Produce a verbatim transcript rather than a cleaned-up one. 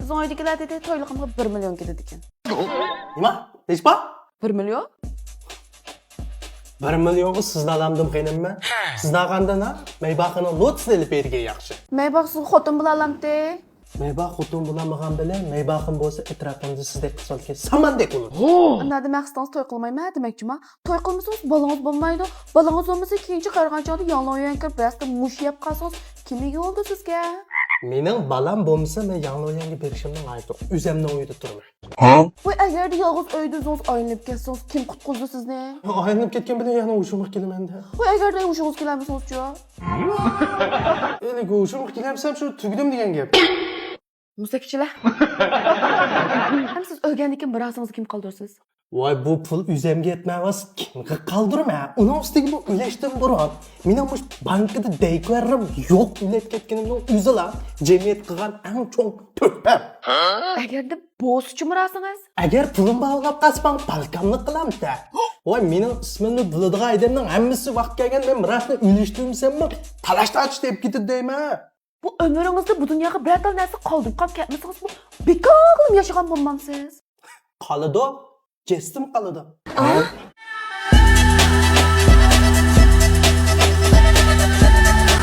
بىزنىڭ ئۆيدىكىلەر دېدى، تويلۇقۇمغا بىر مىليون كېتىدىكەن. نېمە؟ نېچە بار؟ بىر مىليون؟ بىر مىليونغا سىزنى ئالامدىم خېنىممەن. سىزنى ئالغاندا نا مەيباخنىڭ لوتىسىنى ئېلىپ بېرىدىكەن ياخشى. مەيباخ سىز خوتۇن بولالامتى؟ مەيباخ خوتۇن بولالمىغان بىلەن مەيباخىم بولسا ئەتراپىمدا سىزدەك قىزلاركەن ساماندەك بولىدۇ. ئۇنداق دېمەي مەقسىتىڭىز توي قىلمايمەن دېمەكچىما؟ توي قىلمىسىڭىز بالىڭىز بولمايدۇ. بالىڭىز بولمىسا كېيىنچە قارىغان چاغدا ياڭلويۈەن كىرىپ بەزىدە مۇش يەپ قالسىڭىز كىم ئىگە بولىدۇ سىزگە؟ مېنىڭ بالام بولمىسا مەن ياڭلويەنگە بېرىشىمنىڭ ھاجىتى يوق. ئۆزەمنىڭ ئۆيىدە تۇرىمەن. ۋاي ئەگەردە يالغۇز ئۆيدە ئۆزىڭىز ئايلىنىپ كەتسىڭىز كىم قۇتقۇزىدۇ سىزنى؟ ئايلىنىپ كەتكەن بىلەن يەنە ھوشۇمغا كېلىمەن-دە. ۋاي ئەگەردە ھوشىڭىزغا كېلەلمىسىڭىزچۇ؟ ئەلى ھوشۇمغا كېلەمسەم شۇ تۈگىدىم دېگەن گەپ. مۇسەككىچىلە. ھەم سىز ئۆلگەندىن كېيىن مىراسىڭىزنى كىم قالدۇرىسىز؟ ۋاي بۇ پۇل ئۆزەمگە يەتمەيۋاتسا كىمگە قالدۇرىمەن؟ ئۇنىڭ ئۈستىگە بۇ ئۆلۈشتىن بۇرۇن مېنىڭ مۇشۇ بانكىدا دەيكۆرۈم يوق ئۆلۈپ كەتكىنىمنىڭ ئۆزىلا جەمئىيەت قىلغان ئەڭ چوڭ تۆھپەم. ئەگەردە بولسىچۇ مىراسىڭىز؟ ئەگەر پۇلۇم باۋلاپ قالسا ماڭا بالكاملىق قىلامسە؟ ۋاي مېنىڭ ئىسمىمنى بىلىدىغان ئادەمنىڭ ھەممىسى ۋاقتى كەلگەن مەن مىراسنى ئۆلۈشتۈرمىسەممۇ تالاش تارتىش تېپىپ كېتىدۇ دەيمەن. بۇ ئۆمرىڭىزدە بۇ دۇنياغا بىرەر تال نەرسە قالدۇرۇپ قالىپ كەتمىسىڭىزمۇ بىكارلىم ياشىغان بولمامسىز؟ قالىدۇ. جەستىم قالىدۇ.